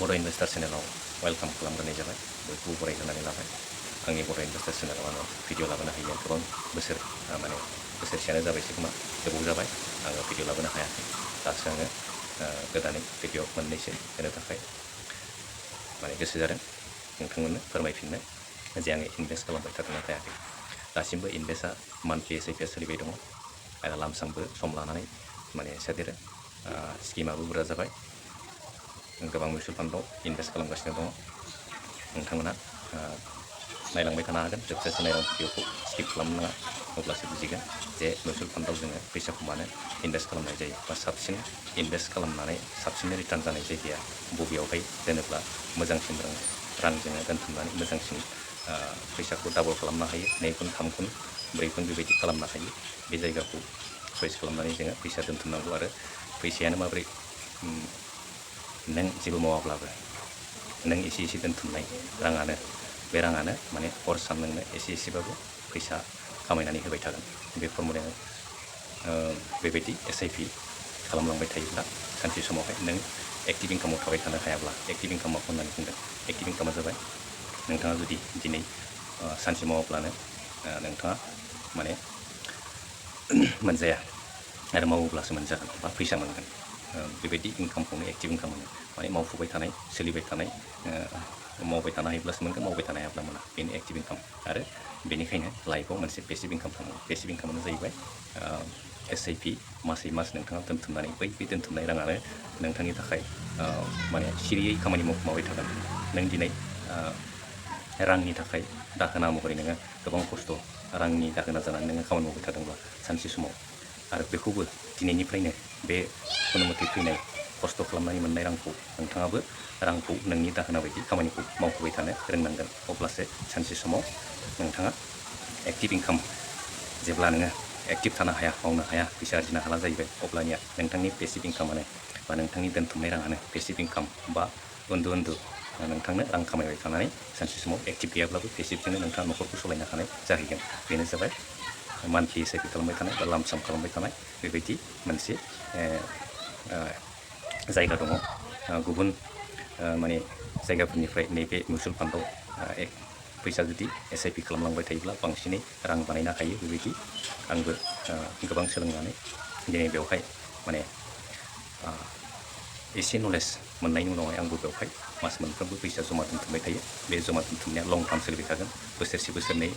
बड' इनभेस्टार चेनेलाव वेलकाम खालामग्रोनाय जाबाय बयखौबो बरायग्रोनानै लाबाय आंनि बड' इनभेस्टार चेनेलाव आङो भिडिअ लाबोनो हायो गोबां बोसोर माने बोसोरसेयानो जाबायसै खोमा गोबाव जाबाय आङो भिडिअ लाबोनो हायाखै दासो आङो गोदानै भिडिअ मोननैसो होनो थाखाय माने गोसो जादों नोंथांमोननो फोरमायफिननो जे आङो इनभेस्ट खालामबाय थादोंना थायाखै दासिमबो इनभेस्टआ मान्थलि एसआइपिआ सोलिबाय दङ आरो लामसामबो सम लानानै माने सोदेरो स्किमाबो बुरजा जाबाय गोबां मिउचुवेल फान्डआव इनभेस्ट खालामगासिनो दङ नोंथांमोना नायलांबाय थानो हागोन जोबजासे नायलां भिडिअखौ स्किप खालामनो नाङा अब्लासो बुजिगोन जे मिउचुवेल फान्डआव जोङो फैसाखौ मानो इनभेस्ट खालामनाय जायो बा साबसिन इनभेस्ट खालामनानै साबसिन रिटार्न जानाय जायगाया बबेयावहाय दोनोब्ला मोजांसिन रां जोङो दोनथुमनानै मोजांसिन फैसाखौ डाबल खालामनो हायो 2 गुन 3 गुन 4 गुन बेबायदि खालामनो हायो बे जायगाखौ चयस खालामनानै जोङो फैसा दोनथुमनांगौ आरो फैसायानो माबोरै नों जेबो मावाब्लाबो नों एसे एसे दोनथुमनाय बे राङानो माने हर सान नोंनो एसे एसेबाबो फैसा खामायनानै होबाय थागोन बे फर्मुलायाव बेबायदि एसआइपि खालामलांबाय थायोब्ला सानसे समावहाय नों एक्टिभ इनकामाव थाबाय थानो हायाब्ला एक्टिभ इनकामा होननानै बुंदों एक्टिभ इनकामा जाबाय नोंथाङा जुदि दिनै सानसे मावाब्लानो नोंथाङा माने मोनजाया आरो मावोब्लासो मोनजागोन बा फैसा मोनगोन बेबायदि इनकामखौनो एक्टिभ इनकाम होनो माने मावफुबाय थानाय सोलिबाय थानाय मावबाय थानो हायोब्लासो मोनगोन मावबाय थानो हायाब्ला मोना बेनो एक्टिभ इनकाम आरो बेनिखायनो लाइफआव मोनसे पेसिभ इनकाम थानांगौ पेसिभ इनकामानो जाहैबाय एसआइपि मासै मास नोंथाङा दोनथुमनानै बै दोनथुमनाय राङानो नोंथांनि थाखाय माने सिरियै खामानि मावबाय थागोन नों दिनै रांनि थाखाय दाहोना महरै नोङो गोबां खस्थ' रांनि दाहोना जानानै नोङो खामानि मावबाय थादोंब्ला सानसे समाव आरो बेखौबो दिनैनिफ्रायनो बे अनुमति फैनाय खस्थ' खालामनानै मोननाय रांखौ नोंथाङाबो रांखौ नोंनि दाहोना बायदि खामानिखौ मावफुबाय थानो रोंनांगोन अब्लासो सानसे समाव नोंथाङा एक्टिभ इनकाम जेब्ला नोङो एक्टिभ थानो हाया मावनो हाया फैसा आरजिनो हाला जाहैबाय अब्लानिया नोंथांनि पेसिभ इनकामानो बा नोंथांनि दोनथुमनाय राङानो पेसिभ इनकाम बा उन्दु नोंथांनो रां खामायबाय थानानै सानसे समाव एक्टिभ गैयाब्लाबो पेसिभजोंनो नोंथाङा न'खरखौ सालायनो हानाय जाहैगोन बेनो जाबाय मान्थलि एसआइपि खालामबाय थानाय बा लामसाम खालामबाय थानाय बेबायदि मोनसे जायगा दङ गुबुन माने जायगाफोरनिफ्राय नैबे मिउचुवेल फान्डआव फैसा जुदि एसआइपि खालामलांबाय थायोब्ला बांसिनै रां बानायनो हायो बेबायदि आंबो गोबां सोलोंनानै दिनै बेवहाय माने एसे नलेज मोननायनि उनावहाय आंबो बेवहाय मास मोनफ्रोमबो फैसा जमा दोनथुमबाय थायो बे जमा दोनथुमनाया लं टार्म सोलिबाय थागोन बोसोरसे बोसोरनै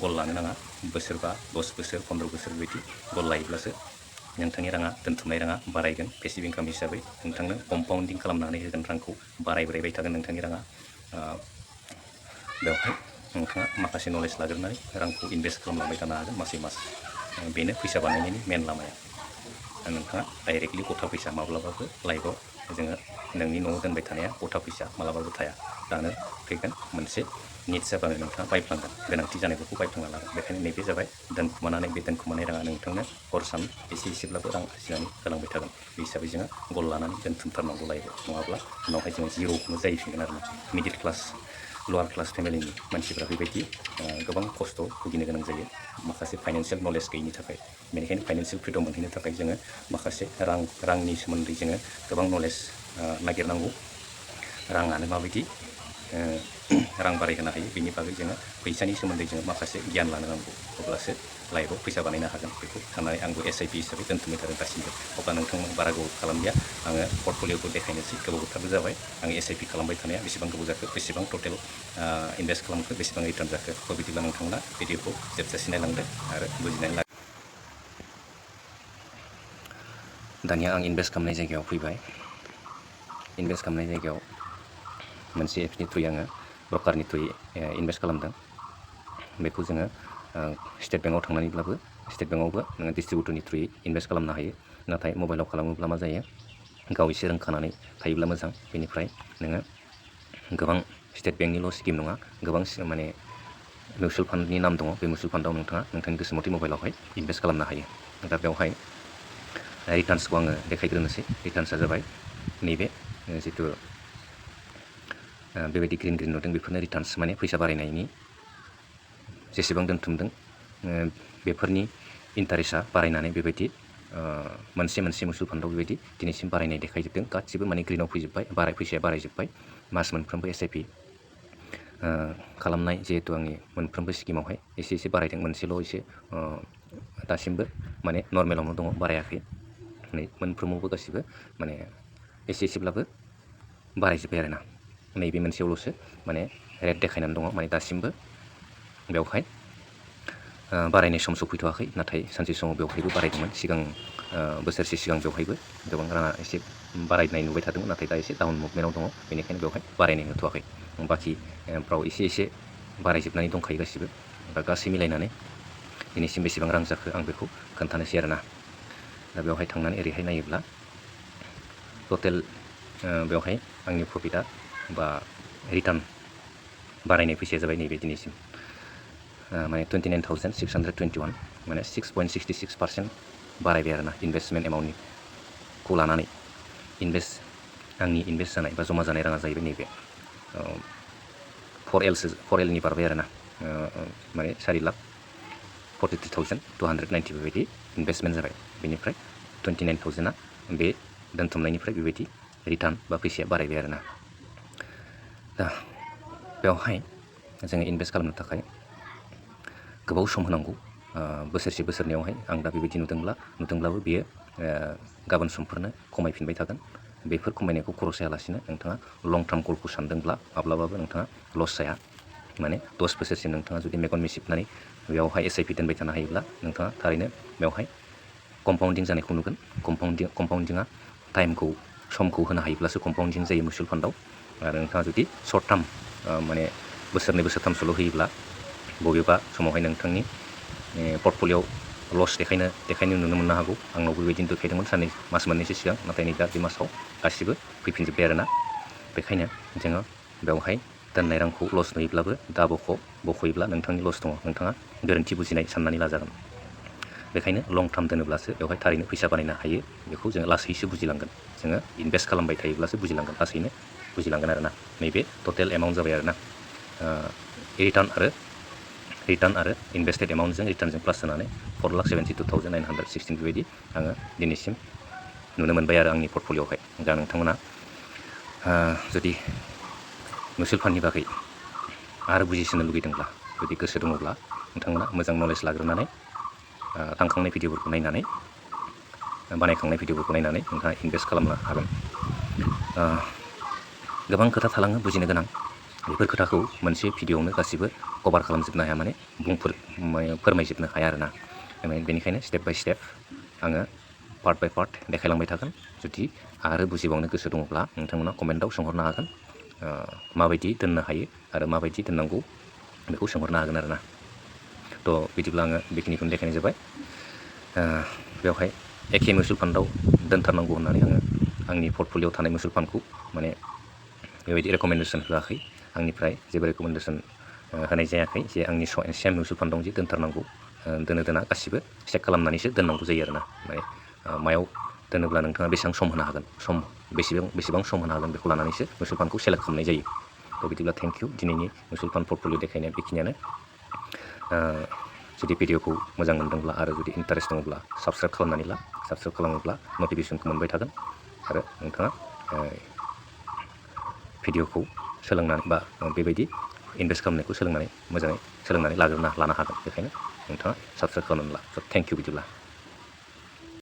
गल लानो नाङा बोसोरबा 10 बोसोर 15 बोसोर बेबायदि गल लायोब्लासो नोंथांनि राङा दोनथुमनाय राङा बारायगोन पेसिभ इनकाम हिसाबै नोंथांनो कम्पाउन्डिं खालामनानै होगोन रांखौ बारायबाय थागोन नोंथांनि राङा बेवहाय नोंथाङा माखासे नलेज लाग्रोनानै रांखौ इनभेस्ट खालामलांबाय थानो हागोन मासै मास बेनो फैसा बानायनायनि मेन लामाया नोंथाङा डाइरेक्टलि गथा फैसा माब्लाबाबो लाइफआव जोङो नोंनि न'आव दोनबाय थानाया गथा फैसा मालाबाबो थाया दानो फैगोन मोनसे निड्स जाबानो नोंथाङा बायफ्लांगोन गोनांथि जानायफोरखौ बायफ्लांना लागोन बेखायनो नैबे जाबाय दोनखुमानानै बे दोनखुमानाय राङा नोंथांनो हर सान एसे एसेब्लाबो रां आरजिनानै होलांबाय थागोन बे हिसाबै जोङो गल लानानै दोनथुमथारनांगौ लाइफआव नङाब्ला उनावहाय जोङो जिर'खौनो जाहैफिनगोन आरोना मिडिल क्लास लवार क्लास फेमिलिनि मानसिफ्रा बेबायदि गोबां खस्थ' भुगिनो गोनां जायो माखासे फाइनान्सियेल नलेज गैयिनि थाखाय बेनिखायनो फाइनान्सियेल फ्रिडम मोनहैनो थाखाय जोङो माखासे रांनि सोमोन्दै जोङो गोबां नलेज नागिरनांगौ राङानो माबायदि रां बारायहोनो हायो बेनि बागै जोङो फैसानि सोमोन्दै जोङो माखासे गियान लानो नांगौ अब्लासो लाइफआव फैसा बानायनो हागोन बेखौ साननानै आंबो एसआइपि हिसाबै दोनथुमबाय थादों दासिमबो अब्ला नोंथांमोन बारा गोबाव खालामलिया आङो पर्टफलिय'खौ देखायनोसै गोबावथारबो जाबाय आं एसआइपि खालामबाय थानाया बेसेबां गोबाव जाखो बेसेबां टटेल इनभेस्ट खालामखो बेसेबां रिटार्न जाखो बिदिब्ला नोंथांमोना भिडिअखौ जोबजासे नायलांदो आरो बुजिनानै ला दानिया आं इनभेस्ट खालामनाय जायगायाव फैबाय इनभेस्ट खालामनाय जायगायाव मोनसे एप्सनि थ्रुयै आङो ब्रकारनि थ्रुयै इनभेस्ट खालामदों बेखौ जोङो स्टेट बेंकआव थांनानैब्लाबो स्टेट बेंकआवबो नोङो डिस्ट्रिबिउटरनि थ्रुयै इनभेस्ट खालामनो हायो नाथाय मबाइलाव खालामोब्ला मा जायो गाव एसे रोंखानानै थायोब्ला मोजां बेनिफ्राय नोङो गोबां स्टेट बेंकनिल' स्किम नङा गोबां माने मिउचुवेल फान्डनि नाम दङ बे मिउचुवेल फान्डआव नोंथाङा नोंथांनि गोसो मथे मबाइलावहाय इनभेस्ट खालामनो हायो दा बेवहाय रिटार्न्सखौ आङो देखायग्रोनोसै रिटार्न्सआ जाबाय नैबे जिथु बेबायदि ग्रिन नुदों बेफोरनो रिटार्न्स माने फैसा बारायनायनि जेसेबां दोनथुमदों बेफोरनि इन्टारेस्टआ बारायनानै बेबायदि मोनसे मुसुल फान्डआव बेबायदि दिनैसिम बारायनाय देखायजोबदों गासिबो माने ग्रिनाव फैजोब्बाय फैसाया बारायजोब्बाय मास मोनफ्रोमबो SIP खालामनाय जिहेतु आंनि मोनफ्रोमबो स्किमावहाय एसे बारायदों मोनसेल' एसे दासिमबो माने नर्मेलावनो दङ बारायाखै नै मोनफ्रोमावबो गासिबो माने एसेब्लाबो बारायजोब्बाय आरोना नैबे मोनसेयावल'सो माने रेट देखायनानै दङ माने दासिमबो बेवहाय बारायनाय सम सफैथ'वाखै नाथाय सानसे समाव बेवहायबो बारायदोंमोन सिगां बोसोरसे सिगां बेवहायबो गोबां राङा एसे बारायनाय नुबाय थादोंमोन नाथाय दा एसे डाउन मुभमेन्टआव दङ बेनिखायनो बेवहाय बारायनाय नुथ'वाखै बाखि फ्राव एसे बारायजोबनानै दंखायो गासिबो दा गासै मिलायनानै दिनैसिम बेसेबां रां जाखो आं बेखौ खोन्थानोसै आरोना दा बेवहाय थांनानै ओरैहाय नायोब्ला टटेल बेवहाय आंनि प्रफिटआ बा रिटार्न बारायनाय फैसाया जाबाय नैबे दिनैसिम माने 29,621 माने 6.66% बारायबाय आरोना इनभेस्टमेन्ट एमाउन्टखौ लानानै आंनि इनभेस्ट जानाय बा जमा जानाय राङा जाहैबाय नैबे 4Lनि बारबाय आरोना माने 4,43,290 बेबायदि इनभेस्टमेन्ट जाबाय बेनिफ्राय 29,000आ बे दोनथुमनायनिफ्राय बेबायदि रिटार्न बा फैसाया बारायबाय आरोना दा बेवहाय जोङो इनभेस्ट खालामनो थाखाय गोबाव सम होनांगौ बोसोरसे बोसोरनैयावहाय आं दा बेबायदि नुदोंब्लाबो बियो गाबोन समफोरनो खमायफिनबाय थागोन बेफोर खमायनायखौ खरस जायालासिनो नोंथाङा लं टार्म गलखौ सानदोंब्ला माब्लाबाबो नोंथाङा लस जाया माने 10 बोसोरसिम नोंथाङा जुदि मेगन मिसिबनानै बेवहाय SIP दोनबाय थानो हायोब्ला नोंथाङा थारैनो बेवहाय कम्पाउन्डिं जानायखौ नुगोन कम्पाउन्डिंआ समखौ होनो हायोब्लासो कम्पाउन्डिं जायो मिउचुवेल फान्डआव आरो नोंथाङा जुदि सर्ट टार्म माने बोसोरनै बोसोरथामसोल' होयोब्ला बबेबा समावहाय नोंथांनि पर्टफलिय'आव लस देखायनो नुनो मोननो हागौ आंनावबो बेबायदिनो देखायदोंमोन मास मोननैसो सिगां नाथाय नै दा बे मासाव गासिबो फैफिनजोब्बाय आरोना बेखायनो जोङो बेवहाय दोननाय रांखौ लस नुयोब्लाबो दा बख'योब्ला नोंथांनि लस दङ नोंथाङा गोरोन्थि बुजिनाय साननानै लाजागोन बेखायनो लं टार्म दोनोब्लासो बेवहाय थारैनो फैसा बानायनो हायो बेखौ जोङो लासैसो बुजिलांगोन जोङो इनभेस्ट खालामबाय थायोब्लासो बुजिलांगोन लासैनो बुजिलांगोन आरोना नैबे टटेल एमाउन्ट जाबाय आरोना रिटार्न आरो इनभेस्टेड एमाउन्टजों रिटार्नजों प्लास होनानै 4,72,916 बेबायदि आङो दिनैसिम नुनो मोनबाय आरो आंनि पर्टफलिय'आवहाय दा नोंथांमोना जुदि मिउचुवेल फान्डनि बागै आरो बुजिसिनो लुगैदोंब्ला जुदि गोसो दङब्ला नोंथांमोना मोजां नलेज लाग्रोनानै थांखांनाय भिडिअफोरखौ नायनानै बानायखांनाय भिडिअफोरखौ नायनानै नोंथाङा इनभेस्ट खालामनो हागोन गोबां खोथा थालाङो बुजिनो गोनां बेफोर खोथाखौ मोनसे भिडिअआवनो गासिबो कभार खालामजोबनो हाया माने फोरमायजोबनो हाया आरोना बेनिखायनो स्टेप बाय स्टेप आङो पार्ट बाय पार्ट देखायलांबाय थागोन जुदि आरो बुजिबावनो गोसो दङब्ला नोंथांमोना कमेन्टआव सोंहरनो हागोन माबायदि दोननो हायो आरो माबायदि दोननांगौ बेखौ सोंहरनो हागोन आरोना थ' बिदिब्ला आङो बेखिनिखौनो देखायनाय जाबाय बेवहाय एखे मिउचुवेल फान्डआव दोनथारनांगौ होननानै आङो आंनि पर्टफलिय'आव थानाय मिउचुवेल फान्डखौ माने बेबायदि रेकमेन्डेसन होआखै आंनिफ्राय जेबो रेकमेन्डेसन होनाय जायाखै जे आंनि सेम मिउचुवेल फान्ड दं जे दोनथारनांगौ दोना गासिबो चेक खालामनानैसो दोननांगौ जायो आरोना माने मायाव दोनोब्ला नोंथाङा बेसेबां सम होनो हागोन बेसेबां सम होनो हागोन बेखौ लानानैसो मिउचुवेल फान्डखौ सेलेक्ट खालामनाय जायो थ' बिदिब्ला थेंक इउ दिनैनि मिउचुवेल फान्ड पर्टफलिय' देखायनाया बेखिनियानो जुदि भिडिअखौ मोजां मोनदोंब्ला आरो जुदि इन्टारेस्ट दङब्ला साबस्क्राइब खालामोब्ला नटिफिकेसनखौ मोनबाय थागोन आरो नोंथाङा भिडिअखौ सोलोंनानै बा बेबायदि इनभेस्ट खालामनायखौ मोजाङै सोलोंनानै लानो हागोन बेखायनो नोंथाङा साबस्क्राइब खालामनानै ला थेंक इउ बिदिब्ला